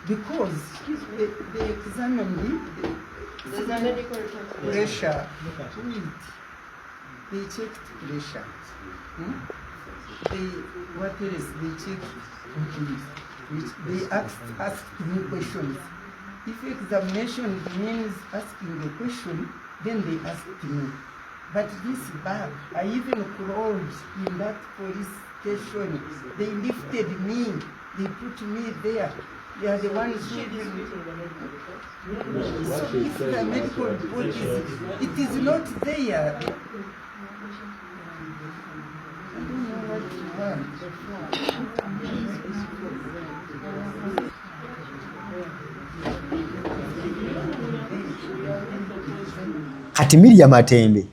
Because they examined the There's a medical report. Pressure. Wait. They checked pressure. They, what else? They checked. Which they asked me questions. If examination means asking a question, then they asked me. But this bag, I even crawled in that police station. They lifted me. They put me there. They are the ones who She disputing the medical report. So if the medical report is, it is not there. I don't know what you want. Kati Miria Matembe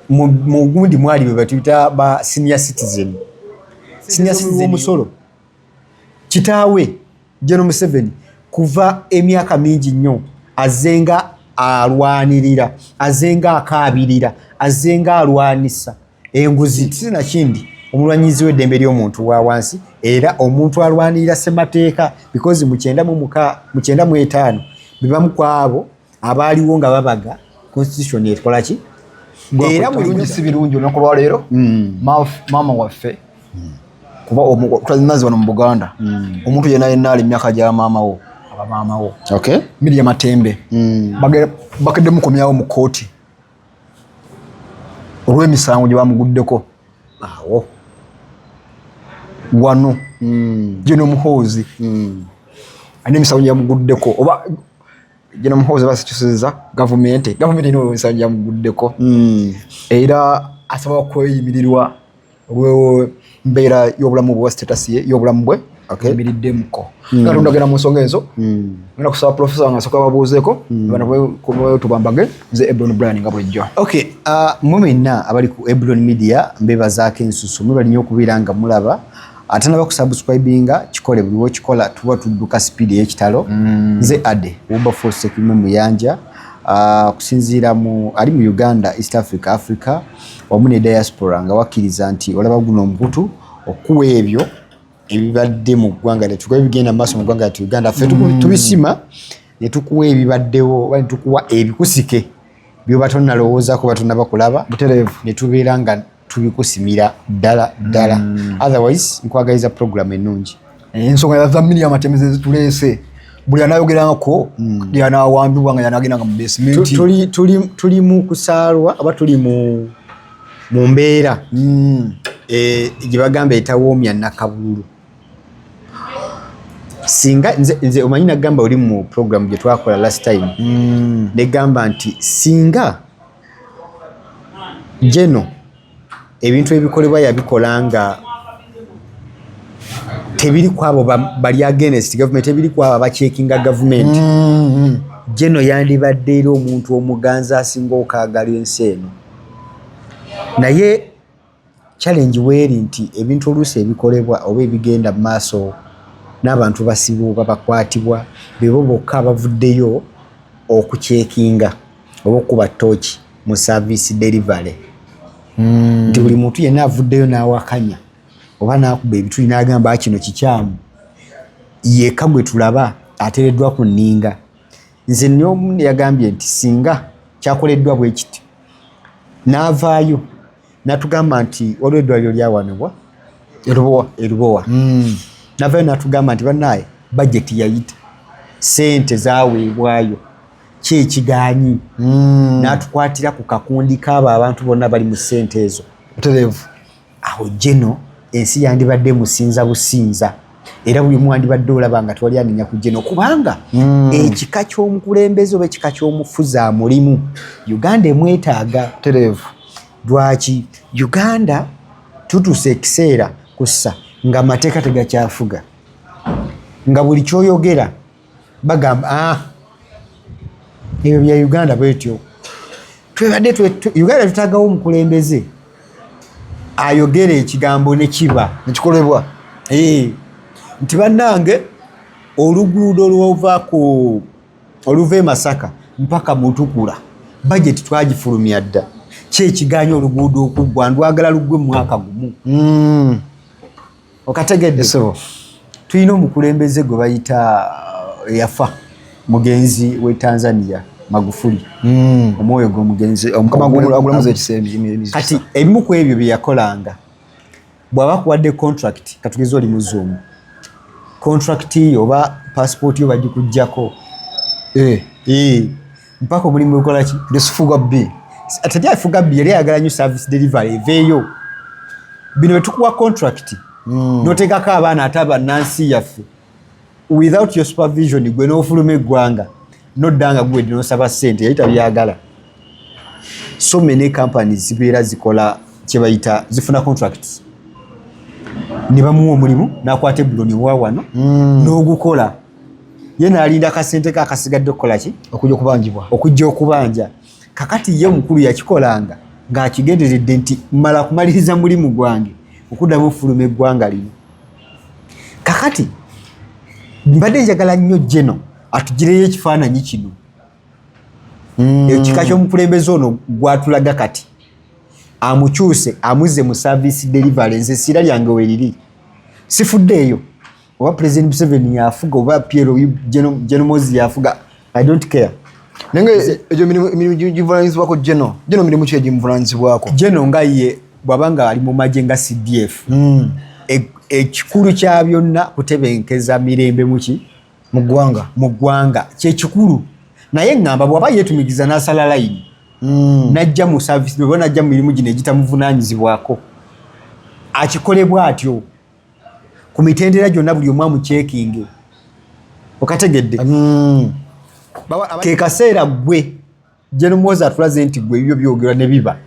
mu gundi mwali bwe batuyita ba senior citizen, senior citizen omusolo. Kitaawe General Museveni kuva emyaka mingi nnyo azenga alwanirira, azenga akaabirira, azenga alwanisa enguzi, sinakindi omulwanyizi w'eddembe ly'omuntu wa wansi, era omuntu alwanirira ssemateeka, because mu 95 bebamu ku abo abaaliwo nga babaga constitution ekola ki. Era buli si birungi olunaku lwaleero. Maama waffe, kuba twazi wano mu Buganda, omuntu yenna yenna ali emyaka gya maama wo aba maama wo. Miria Matembe bakedde mukomyawo mu kooti olw'emisango gye bamuguddeko. Awo. Wano General Muhoozi alina emisango gye bamuguddeko, oba General Muhoozi basikyusiza gavumenti erina emisango gye bamuguddeko, era asaba okweyimirirwa olw'embeera y'obulamu bwe, status ye y'obulamu bwe yimiriddemuko. Nga tundagenda mu nsonga ezo, ngenda kusaba profesa nga asooka babuuzeeko bano tubambage. Nze Ebron Brian nga bulijjo. Okay, mwe mwenna abali ku Ebron Media, mbebazaako ensusu. Mwebali nnyo okubeera nga mulaba. Ate naba kusubscribinga kikole, buli wokikola tuba tudduka speed ey'ekitalo. Nze Ade Wilberforce Sekimu Muyanja, kusinziira mu ali mu Uganda, East Africa, Africa wamu ne diaspora, nga wakkiriza nti olaba guno omukutu okuwa ebyo ebibadde mu ggwanga lyattu, kuba ebigenda mu maaso mu ggwanga lyattu Uganda ffe tubisima ne tukuwa ebibaddewo oba ne tukuwa ebikusike byoba tonnalowoozaako oba tonnaba kulaba. Butereevu. Ne tubeera nga tubikusimira ddala ddala. Otherwise nkwagaliza program ennungi. Ensonga za Miria Matembe zituleese, buli anayogerangako yanawambibwa nga yanagendanga mu basement. Tuli mu kusaalwa oba tuli mu mbeera gye bagamba etawoomya nakabululu. Singa nze omanyi nagamba oli mu program gye twakola last time, negamba nti singa geno ebintu ebikolebwa yabikola nga tebiri kwabo bali against government, tebiri kwabo abacheckinga government, geno yandibadde era omuntu omuganzi asinga okaagala ensi eno. Naye challenge weeri nti ebintu oluusi ebikolebwa oba ebigenda mu maaso n'abantu basibwa oba bakwatibwa, bebo bokka abavuddeyo okucheckinga oba okukuba tooki mu service delivery, nti buli muntu yenna avuddeyo n'awakanya oba n'akuba ebituli n'agamba kino kikyamu, yekka gwe tulaba ateereddwa ku nninga. Nze n'omu yagambye nti singa kyakoleddwa bwe kiti, n'avaayo n'atugamba nti waliwo eddwaliro lyawanibwa Erubowa. Erubowa, n'avaayo n'atugamba nti bannaaye bajeti yayita, sente zaweebwayo, ki ekiganyi, n'atukwatira ku kakundi k'abo abantu bonna bali mu ssente ezo. Butereevu. Awo geno ensi yandibadde musinza businza, era buli omu wandibadde olaba nga tewali anenya ku geno, kubanga ekika ky'omukulembeze oba ekika ky'omufuzi amulimu Uganda emwetaaga. Butereevu. Lwaki Uganda tutuuse ekiseera kussa nga amateeka tegakyafuga, nga buli kyoyogera bagamba, ah, ebyo bya Uganda bwetyo twebadde Uganda tutagawo omukulembeze ayogera ekigambo nekiba nekikolebwa. Nti bannange oluguudo lwova ku oluva e Masaka mpaka Mutukula, bajeti twagifulumya dda, ki ekiganya oluguudo okuggwa? Ndwagala luggwe mu mwaka gumu. Okategedde? Esebo. Tulina omukulembeze gwe bayita eyafa, mugenzi we Tanzania, Magufuli. Omwoyo gw'omugenzi Mukama agulamuza ekisa Kati ebimu ku ebyo bye yakolanga, bw'aba akuwadde contract, katugeze oli muzungu, contract yo oba passport yo bagikugjako. Mpaka omulimu gukola ki? Lesifuga b Teri afuga bbi, yali ayagala nnyo service delivery eveeyo. Bino betukuwa contract noteekako abaana ate abannansi yaffe without your supervision, gwe n'ofuluma eggwanga nodda nga gwe nosaba ssente, yali tabyagala. So many companies zibeera zikola kyebayita zifuna contracts ne bamuwa omulimu n'akwata ebuloni wa wano n'ogukola, ye n'alinda akasente ke akasigadde okukola ki? Okujja okubanjibwa. Okujja okubanja. Kakati ye omukulu yakikolanga ng'akigenderedde nti mala kumaliriza mulimu gwange okuddamu ofuluma eggwanga lino. Kakati mbadde njagala nnyo General atugireyo ekifaananyi kino, ekika ky'omukulembeze ono gwatulaga kati, amukyuse amuzze mu service delivery. Nze essira lyange weriri, sifuddeeyo oba President Museveni yafuga oba Piero General Muhoozi yafuga, I don't care. Naye nga egyo emirimu givunanyizibwako General. General mirimu ki egimuvunanyizibwako? General nga ye bw'aba nga ali mu magye nga CDF, ekikulu kya byonna kutebenkeza mirembe muki? Mu ggwanga. Mu ggwanga kyekikulu. Naye ŋŋamba bw'aba yeetumikiza n'asala layini najja mu service oba najja mu mirimu gino egitamuvunanyizibwako, akikole bw'atyo ku mitendera gyonna, buli omu amucheckinge. Okategedde? Ke kaseera gwe General Muhoozi atulaze nti gwe ebyo byogerwa ne biba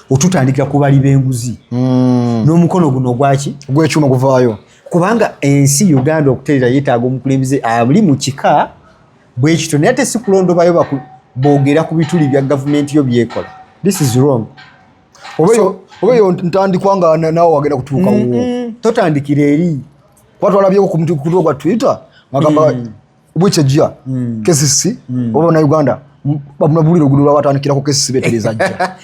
otutandikira ku bali b'enguzi n'omukono guno ogwaki? Ogw'ekyuma guvaayo. Kubanga ensi Uganda okuterera yeetaaga omukulembeze ali mu kika bwe kityo, naye ate si kulondobayo boogera ku bituli bya gavumenti yo byekola. This is wrong. Oba eyo ntandikwa nga naawe wagenda kutuukawo. Totandikira eri. Kuba twalabyeko ku mukutu gwa Twitter ngagamba bwekejja KCC oba bannayuganda bamulabulira oguno lwabatandikirako KCC betereza jja.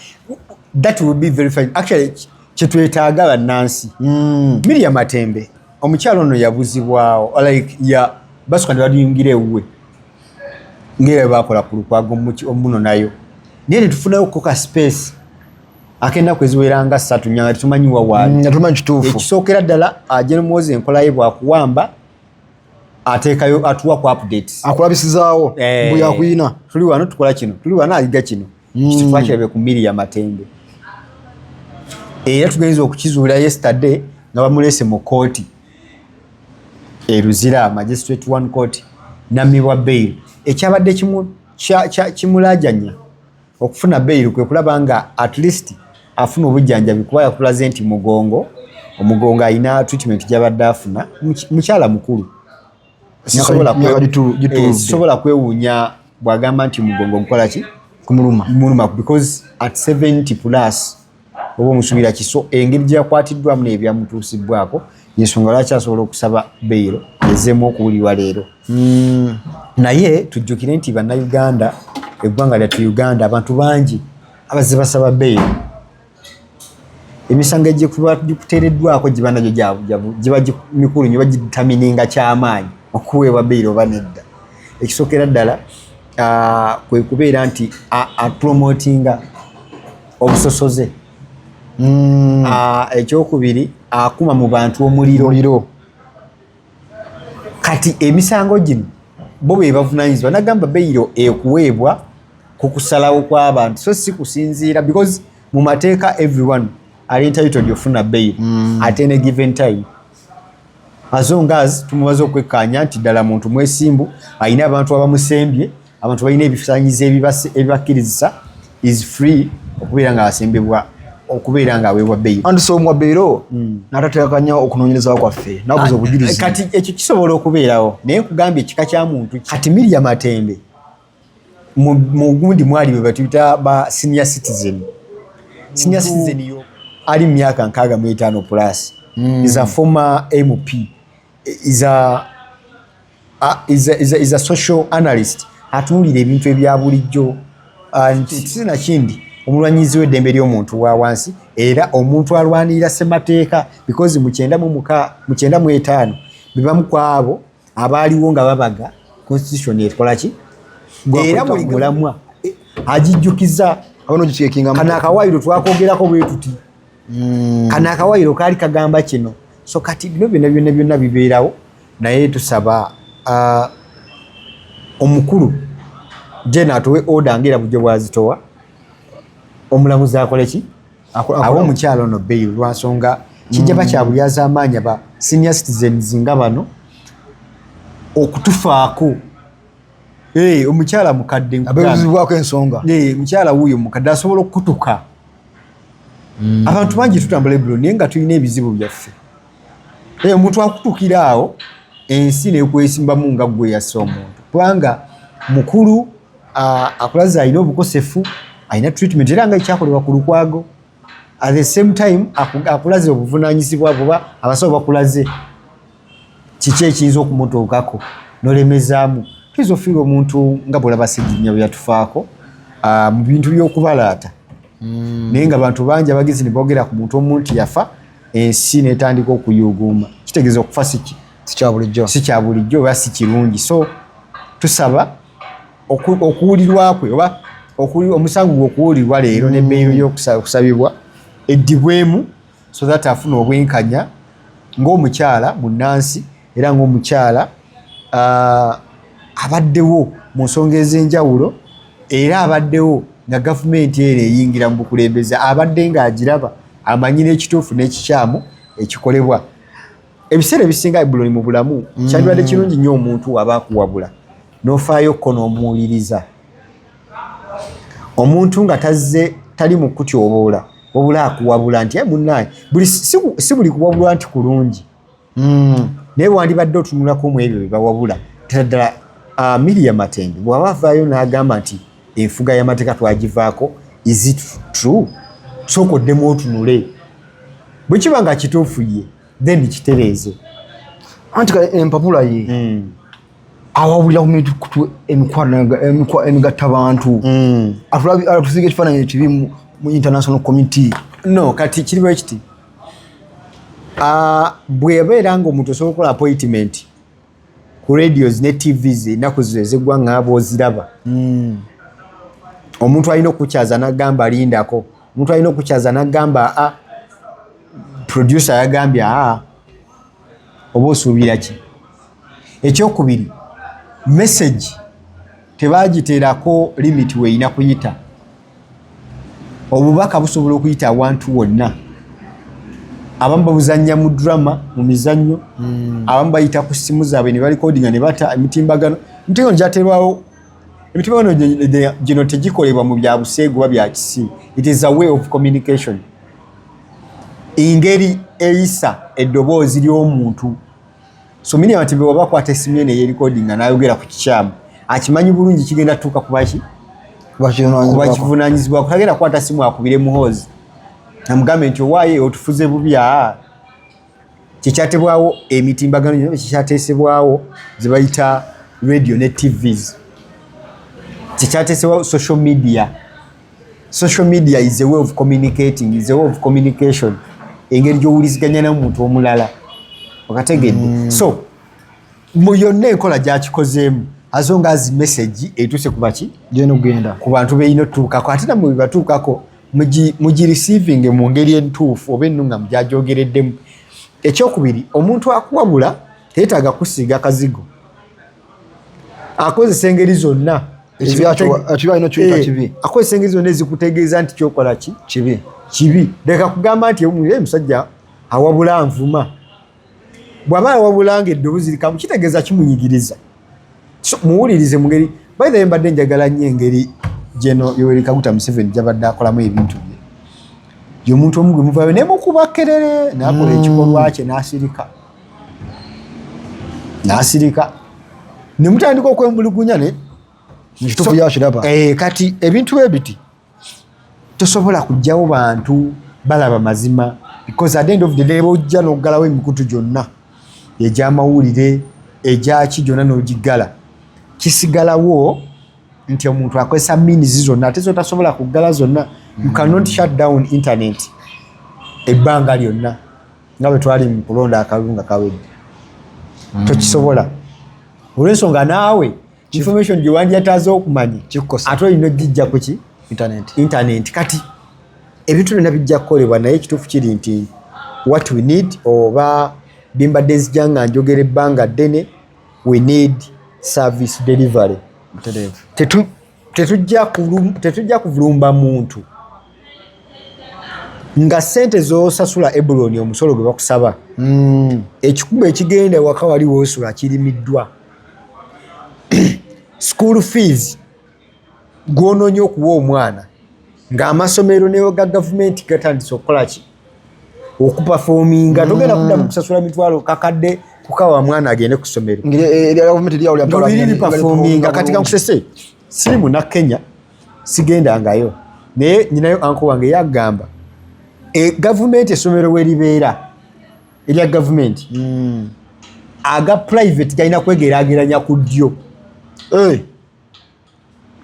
That will be very fine actually. Kyetwetaaga bannansi, Miria Matembe omukyalo ono yabuzibwawo, like ya basuka ne baliyingira ewuwe ngaera bakola ku Lukwago omuno nayo, naye netufunayo ko ka space ak'ennaku eziwera nga 3 nyanga tetumanyiwa waali. Nga tumanyi kituufu. Ekisookera ddala, General Muhoozi enkola ye bwakuwamba ateekayo atuwa ku updates. Akulabisizaawo. Mbu yakuyina. Tuli wano tukola kino, tuli wano ayiga kino. Kiti twakirabe ku Miria Matembe, era tugenza okukizuula yesterday nga bamuleese mu kooti e Luzira Magistrate One Court, namibwa bail. Ekyabadde kimulajanya okufuna bail kwe kulaba nga at least afuna obujjanjabi, kuba yakulaze nti mugongo, omugongo alina treatment gyabadde afuna. Mukyala mukulu. Myaka gituludde. Sisobola kwewuunya bw'agamba nti mugongo gukola ki? Kumuluma. Muluma, because at 70 plus oba omusuubira ki? So engeri gye yakwatiddwamu n'ebyamutuusibwako yensonga lwaki asobola okusaba bail ezeemu okuwulirwa leero. Naye tujjukire nti bannayuganda, eggwanga lyattu Uganda, abantu bangi abazze basaba bail. Emisango egikuba gikuteereddwako giba nagyo giba mikulu nnyo, bagidetermininga kyamaanyi okuweebwa bail oba nedda. Ekisookera ddala kwe kubeera nti apromotinga obusosoze. Ekyokubiri, akuma mu bantu omuliro. Omuliro. Kati emisango gino bo be bavunanyizibwa. Nagamba bail ekuweebwa ku kusalawo kw'abantu, so si kusinziira, because mu mateeka everyone ali entitled ofuna bail at any given time, as long as tumumaze okwekkaanya nti ddala muntu mwesimbu, alina abantu abamusembye, abantu balina ebisanyizo ebibakkirizisa, is free okubeera nga asembebwa okubeera nga aweebwa bail. Anti so omuwa bail n'atateekanya okunoonyereza kwaffe nabuza obujulizi. Kati ekyo kisobola okubeerawo, naye nkugambye ekika kya muntu ki. Kati Miria Matembe mu gundi mwali bwe batuyita ba senior citizen. Senior citizen yo ali mu myaka 65 plus, is a former MP, is a social analyst, atunuulira ebintu ebya bulijjo. Sinakindi omulwanyizi w'eddembe ly'omuntu wa wansi, era omuntu alwanirira ssemateeka, because mu 95 mu 95 Bebamu ku abo abaaliwo nga babaga constitution ekola ki, era buli mulamwa agijjukiza. Kano akawayiro twakwogerako bwe tuti, kano akawayiro kaali kagamba kino. So kati bino byonna byonna byonna bibeerawo, naye tusaba omukulu jena atuwe order ngaera bujjo bwazitowa omulamuzi akole ki, awo omukyalo ono bail, lwansonga kijja bakyabulyaza amaanyi aba senior citizens nga bano okutufaako. Hey, omukyala mukadde, abebuzibwako ensonga. Hey, mukyala wuuyo mukadde asobola okukutuka. Abantu bangi tutambula ebbulo naye nga tulina ebizibu byaffe. Hey, omuntu akutukira awo ensi nekwesimbamu nga gwe yassa omuntu, kubanga mukulu akulaze alina obukosefu, alina treatment era nga ekyakolebwa ku Lukwago. At the same time akulaze obuvunanyizibwa buba abasawo bakulaze kiki ekiyinza okumutuukako nolemezaamu. Tuyinza ofiirwa omuntu nga bwolaba Ssegirinya bwe yatufaako mu bintu by'okubalaata, naye nga bantu bangi abagezi ne boogera ku muntu omu nti yafa, ensi netandika okuyuuguuma. Kitegeeza okufa siki sikyabulijjo, si kya bulijjo oba si kirungi. So tusaba okuwulirwa kwe oba omusango gwe okuwulirwa leero ne beyiro y'okusabibwa eddibwemu, so that afuna obwenkanya ng'omukyala munnansi era ng'omukyala abaddewo mu nsonga ez'enjawulo, era abaddewo nga gavumenti ero eyingira mu bukulembeze, abadde ng'agiraba, amanyi n'ekituufu n'ekikyamu ekikolebwa. Ebiseera ebisinga ebuloni mu bulamu kyandibadde kirungi nnyo omuntu aba akuwabula n'ofaayo kko n'omuwuliriza, omuntu nga tazze tali mu kutyoboola wabula akuwabula nti munnaye si buli kuwabulwa nti kulungi, naye wandibadde otunulako mu ebyo bye bawabula. Ddala ddala Miria Matembe bw'aba avaayo n'agamba nti enfuga y'amateeka twagivaako, is it true? Sooka oddemu otunule, bwe kiba nga kituufu ye then kitereeze. Anti empapula ye awabulira ku mikutu emikwano emigatta bantu, atusiga ekifaananyi ekibi mu international committee. No, kati kiri bwe kiti, bwebeera nga omuntu osobola okukola appointment ku radios ne TVs ennaku zino ezeggwanga nga bwoziraba, omuntu alina okukyaza n'agamba lindako, omuntu alina okukyaza n'agamba a producer yagambye aa, oba osuubira ki? Ekyokubiri, message tebagiteerako limit weerina kuyita. Obubaka busobola okuyita awantu wonna. Abamu babuzannya mu drama, mu mizannyo, abamu bayita ku ssimu zaabwe ne barecordinga ne bata emitimbagano. Emitimbagano gyateerwawo, emitimbagano gino tegikolebwa mu bya buseegu oba bya kisiru. It is a way of communication, engeri eyisa eddoboozi ly'omuntu. So Miria Matembe bw'aba akwata essimu ye neyerecordinga n'ayogera ku kikyamu, akimanyi bulungi kigenda tuuka kubaki kubakivunaanyizibwako. Tagenda kukwata simu akubire Muhoozi amugambe nti owaaye otufuze bubi. Aa, kyekyatebwawo emitimbagano gino, kyekyateesebwawo ze bayita radio ne TVs, kyekyateesebwawo social media. Social media is a way of communicating, is a way of communication, engeri gy'owuliziganya n'omuntu omulala okategedde. So mu yonna enkola gyakikozeemu, as long as message etuuse ku baki genda okugenda ku bantu beerina otutuukako, ate nammwe bebatuukako mugireceiving mu ngeri entuufu oba ennungamu gyagyogereddemu. Ekyokubiri, omuntu akuwabula teyeetaaga kusiiga kazigo, akozesa engeri zonna Ekibi ekibi alina okiyita kibi. Akozesa engeri zonna ezikutegeeza nti kyokola ki kibi. Kibi. Leka kugamba nti "Omusajja awabula nvuma." Bw'aba awabula nga eddoboozi likamu, kitegeeza kimunyigiriza. So muwulirize mu ngeri. By the way, mbadde njagala nnyo engeri General Yoweri Kaguta Museveni gy'abadde akolamu ebintu bye. Ye omuntu omu gwe muvaayo ne mukuba kerere n'akola ekikolwa kye n'asirika, n'asirika ne mutandika okwemulugunya ne Ekituufu yakiraba. Kati ebintu ebiti tosobola kugjawo bantu balaba mazima, because at the end of the day bojja n'oggalawo emikutu gyonna egy'amawulire egyaki gyonna n'ogiggala, kisigalawo nti omuntu akozesa means zonna ate zotasobola kuggala zonna. You cannot shut down internet ebbanga lyonna nga bwe twali mu kulonda akalulu nga kawedde. Tokisobola, olw'ensonga naawe information gye wandyetaaze okumanya Kikukosa. ate olina ogijja kuki? Internet. Internet. Kati ebintu byonna bijja kukolebwa, naye ekituufu kiri nti what we need, oba bimbadde nzija nga njogera ebbanga ddene, we need service delivery. Mutereevu. Tetujja kuvulumba muntu nga sente z'osasula ebuloni, omusolo gwe bakusaba, ekikubo ekigenda ewaka wali woosula kirimiddwa, school fees gwonoonya okuwa omwana, ng'amasomero ne ga gavumenti gatandise okukola ki? Okuperforminga. Togenda kuddamu kusasula mitwalo kakadde kukawa mwana agende ku ssomero Erya gavumenti lyawo lya nga biri biperforminga. Kati kankusese, siri muna Kenya, sigendangayo, naye nyinayo uncle wange yagamba gavumenti essomero weribeera erya gavumenti, aga private galina kwegeraageranya ku ddyo.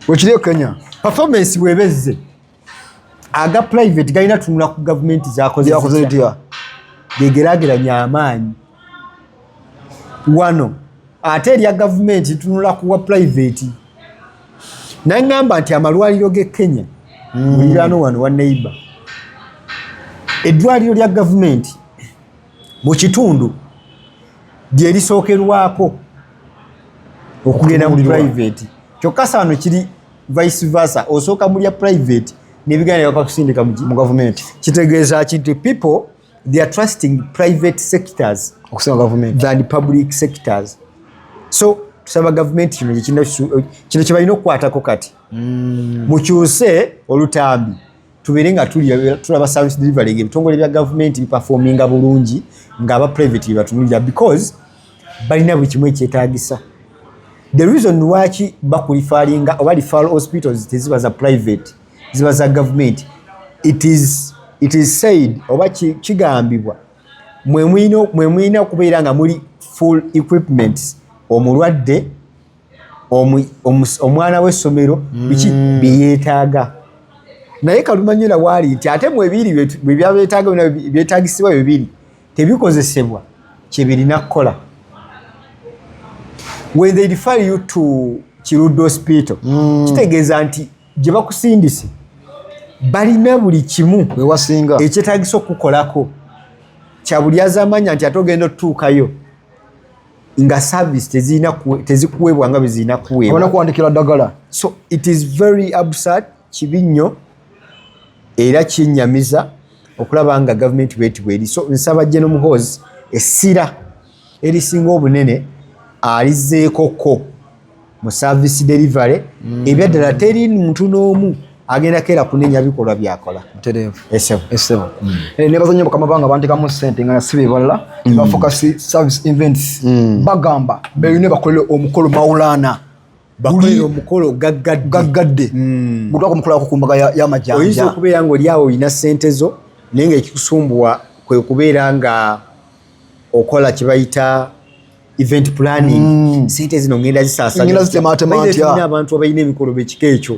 Wekiri e Kenya. Performance bwebezze, aga private galina tunula ku gavumenti zakoze Yakoze zitya. Etya? Gegeraageranya amaanyi wano, ate erya gavumenti tunula kuwa private. Naŋŋamba nti amalwaliro g'e Kenya, muliraano wano wa neighbor, eddwaliro lya gavumenti mu kitundu lye lisookerwako okugenda mu Okutunuulirwa. private. Kyokka saano kiri vice versa, osooka mu lya private nebiganda bakakusindika muki? Mu gavumenti. Kitegeeza ki? Nti people, they are trusting private sectors okusinga gavumenti than public sectors. So tusaba gavumenti kino kino kyebalina okukwatako kati, mukyuse olutambi, tubeere nga tulaba service delivery, nga ebitongole bya gavumenti biperforminga bulungi, ng'aba private byebatunulira, because balina buli kimu ekyetaagisa. The reason lwaki bakureferringa oba referral hospitals teziba za private, ziba za gavumenti, it is said oba kigambibwa mwe mulina okubeera nga muli full equipment, omulwadde, omwana w'essomero, biki byeyeetaaga. Naye kalumanyera waali nti ate mwebiri bwebyabeetaaga byonna byetaagisibwa bibiri tebikozesebwa kyebirina kukola. When they refer you to Kiruddu Hospital, kitegeeza nti gye bakusindise balina buli kimu wewasinga ekyetagisa okukolako. Kyabuli azamanya nti ate ogenda otutuukayo nga service tezikuweebwa nga bwe zirina kuweebwa. Abana kuwandikira ddagala. So it is very absurd, kibi nnyo era kinnyamiza okulaba nga gavumenti bweti bweri. So nsaba General Muhoozi essira erisinga obunene alizeekoko mu service delivery. Ebyaddala teri muntu n'omu agenda keera kunenya bikolwa byakola. Mutereevu. Esebo. Esebo. Nebaza nnyo Mukama banga bantekamu ssente nga si be balala ba Focus Service Events. Bagamba beyune bakolere omukolo Maulana. Bakolera omukolo gaggadde. Gaggadde. Gutwako omukolako ku mbaga Oyinza y'amajanja. okubeera nga oli awo olina ssente zo, naye nga ekikusumbuwa kwe kubeera nga okola kye bayita event planning. Sente zino ngenda zisaasanya. Ngenda zitematema By the way, ntya? tulina abantu abalina emikolo bekika ekyo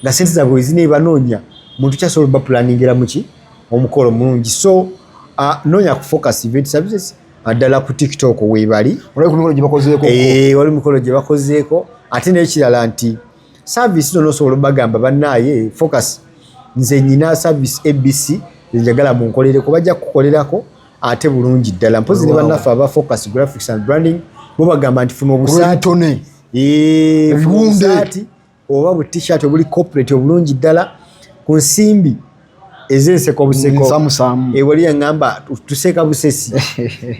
nga sente zaabwe wezina ebanoonya muntu kyasobola obaplaningira muki omukolo mulungi. So noonya ku Focus Event Services, ddala ku TikTok weebali. Olabye ku mikolo gye bakozeeko? Eh, wali mikolo gye bakozeeko. Ate n'ekirala nti service zonna osobola obagamba, bannaaye Focus, nze nyina service ABC njagala munkolereko, bajja kukukolerako ate bulungi ddala. Mpozi ne bannaffe aba Focus Graphics and Branding bo bagamba nti funa obusaati. Olw'ebitone. Eh, funa Ebiwunde. obusaati oba bu t-shirt obuli corporate obulungi ddala ku nsimbi ez'enseko buseko. Nsamusaamu. Eh, wali yaŋŋamba tuseeka busesi,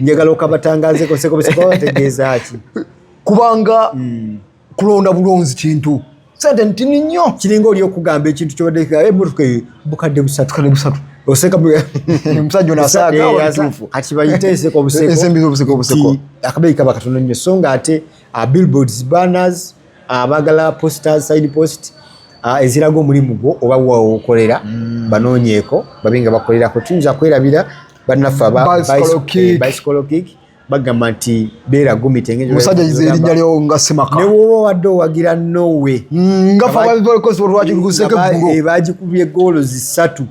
njagala okabatangazeko seko buseko babategeeza ki? Kubanga kulonda bulonzi kintu sente ntini nnyo. Kiringa oli okugamba ekintu kyobadde emmotoka eyo bukadde 300. Bukadde 300. Oseka Omusajja ono asaaga, Eh, awa bituufu. Kati bayite enseko buseko. Ensimbi z'obuseko buseko. Nti akabeeyi kaba katono nnyo. So nga ate billboards, banners, abagala posters, sign post eziraga omulimu gwo oba waokolera, banoonyeeko babe nga bakolerako. Tuyinza kwerabira bannaffe aba Bicycle Kick. Bicycle Kick, bagamba nti beera gumite. Omusajja yize erinnya lyo nga Semaka. Ne woba wadde owagira Norway, Nga fe abakozi lwakiguseko eggulo. Bagikubye goolo 3,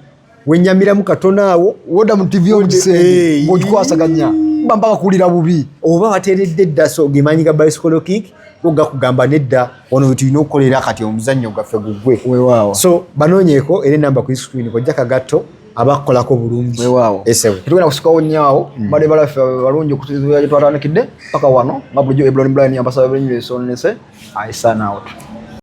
wenyamiramu katono awo. Wodda mu TV yo mu kisenge Eh, ng'ogikwasaganya. Bakuba mpaka kuwulira bubi. Oba bateeredde dda, so gemanyi ga bicycle kick go gakugamba nedda, wano we tulina okukolera kati omuzannyo gwaffe gugwe. Weewaawo. So banoonyeeko era enamba ku screen, kojja Kagatto abakukolako bulungi. Weewaawo. Esewe. Tetugenda kusukawo nnyo awo. Mbadde balaffe balungi okutuziba gye twatandikidde paka wano, nga bulijjo Ebron Brian, ambassador Benyini Sonese. I sign out.